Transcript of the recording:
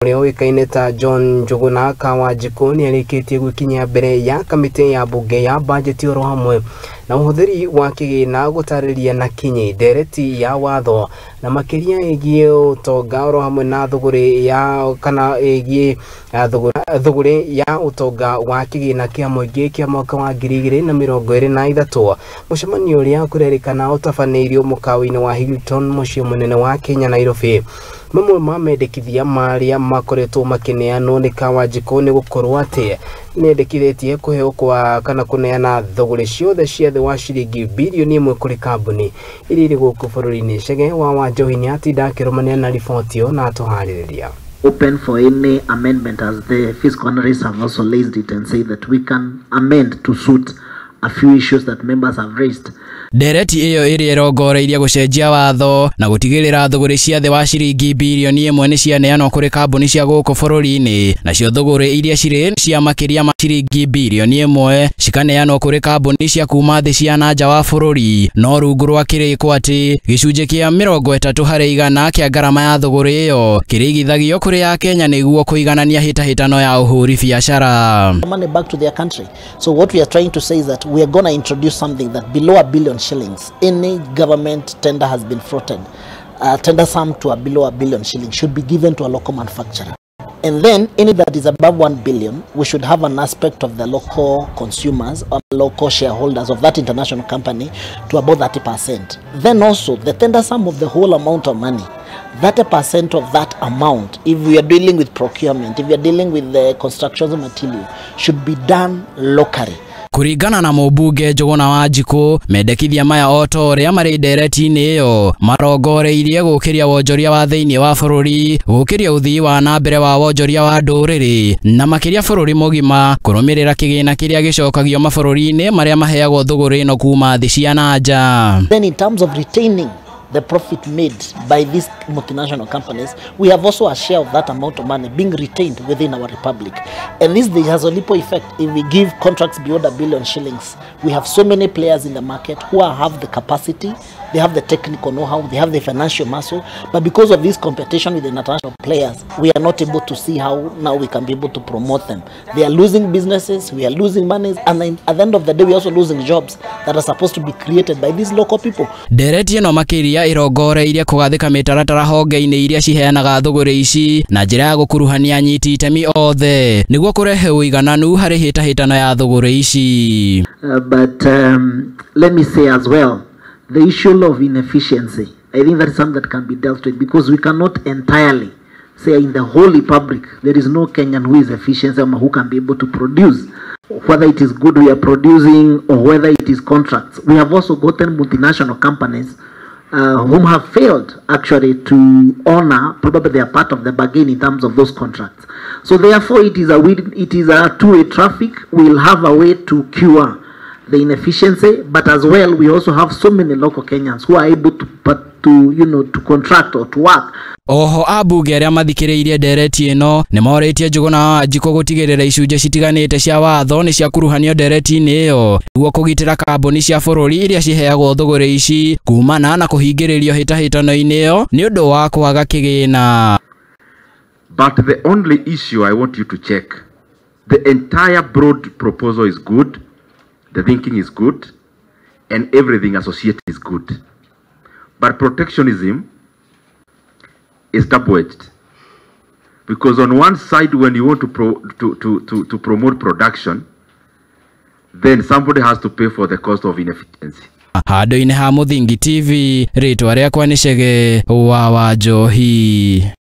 Ũrĩa ũĩkaine ta John Njuguna Kawanjikũ nĩarĩkĩtie gwĩkinyia mbere ya kamĩtĩ ya mbunge ya bajeti oro hamwe na ũhũthĩri wa kĩgĩna gũtarĩria na kinyi ndereti ya watho na makĩria ĩgiĩ ũtonga oro hamwe na thũgũrĩ ya kana ĩgiĩ thũgũrĩ ya ũtonga wa kĩgĩna kĩa mũingĩ kĩa mwaka wa 2023. Mũcemanio ũrĩa kũrerĩkana ũtabanĩirio mũkawa-inĩ wa Hilton mũciĩ mũnene wa Kenya, Nairobi. Mamwe ma mendekithia marĩa makoretwo makĩneanwo nĩ Kawanjikũ nĩ gũkorwo atĩ nĩendekithĩtie kũheo kwa kana kũneana thũgũrĩ ciothe cia thĩ wa ciringi 1 birioni kũrĩ kambuni iria irĩ gũkũ bũrũri-inĩ. Chege wa Wanjohi nĩatinda akĩrũmanĩra na riboti ĩyo na atũharĩrĩria. Open for any amendment, as the fiscal analysts have also raised it and said that we can amend to suit a few issues that members have raised. Ndereti ĩyo ĩrĩa ĩrongoreirie gũcenjia watho na gũtigĩrĩra thũgũrĩ cia thĩ wa ciringi 1 birioni nĩ cianeanwo kũrĩ kambuni cia gũkũ bũrũri-inĩ, nacio thũgũrĩ iria cirĩ cia makĩria ma ciringi 1 birioni cikaneanwo kũrĩ kambuni cia kuma thĩ cia na nja wa bũrũri, no rungu rwa kĩrĩko atĩ gĩcunjĩ kĩa 30% kĩa ngarama ya thũgũrĩ ĩyo kĩrĩigithagio kũrĩ ya Kenya nĩguo kũiganania hĩtahĩtano ya ũhũri biacara. Money back to their country. So what we are trying to say is that we are going to introduce something that below a billion shillings, any government tender has been floated, tender sum to a below a billion shillings should be given to a local manufacturer. And then any that is above 1 billion, we should have an aspect of the local consumers or local shareholders of that international company to about 30%. Then also the tender sum of the whole amount of money, 30% of that amount, if we are dealing with procurement, if we are dealing with the construction material, should be done locally. Kũringana na mũmbunge Njũgũna Wanjikũ, mendekithia maya o ta ũrĩa marĩ ndereti-inĩ ĩyo marongoreirie gũkĩria wonjoria wa thĩinĩ wa bũrũri, gũkĩria ũthii wa na mbere wa wonjoria wa ndũrĩrĩ na makĩria bũrũri mũgima kũrũmĩrĩra kĩgĩna kĩrĩa gĩcokagio mabũrũri-inĩ marĩa maheagwo thũgũrĩ ĩno kuma thĩ cia na nja. Then in terms of retaining the profit made by these multinational companies, we have also a share of that amount of money being retained within our republic. And this has a ripple effect. If we give contracts beyond a billion shillings, we have so many players in the market who have the capacity, they have the technical know-how, they have the financial muscle, but because of this competition with the international players, we are not able to see how now we can be able to promote them. They are losing businesses, we are losing monies, and then at the end of the day, we are also losing jobs that are supposed to be created by these local people. Ndereti ĩno makĩria ĩrongoreirie kũgathĩka mĩtaratara honge-inĩ iria ciheanaga thũgũrĩ ici na njĩra ya gũkuruhania anyiti itemi othe nĩguo kũrehe ũigananu harĩ hĩtahĩtano ya thũgũrĩ ici. But let me say as well, the issue of inefficiency, I think that is something that can be dealt with, because we cannot entirely say in the whole republic there is no Kenyan who is efficient or who can be able to produce. Whether it is good we are producing or whether it is contracts. We have also gotten multinational companies whom have failed actually to honor probably their part of the bargain in terms of those contracts. So therefore it is a two-way traffic. We'll have a way to cure the inefficiency, but as well we also have so many local Kenyans who are able to but to you know to contract or to work. Oho ambunge arĩa mathikĩrĩirie ndereti ĩno nĩ morĩtie Njũgũna wa Wanjikũ gũtigĩrĩra icunjĩ citiganĩte cia watho nĩ ciakuruhanio ndereti-inĩ ĩyo nĩguo kũgitĩra kambuni cia bũrũri iria ciheagwo thũgũrĩ ici kumana na kũhingĩrĩrio hĩtahĩtano-inĩ ĩyo nĩ ũndũ wa kwaga kĩgĩna. But the only issue I want you to check, the entire broad proposal is good, the thinking is good, and everything associated is good. But protectionism is double-edged. Because on one side, when you want to, pro, to promote production, then somebody has to pay for the cost of inefficiency. Handũ-inĩ ha Mũthingi TV, rĩtwa rĩakwa nĩ Chege wa Wanjohi.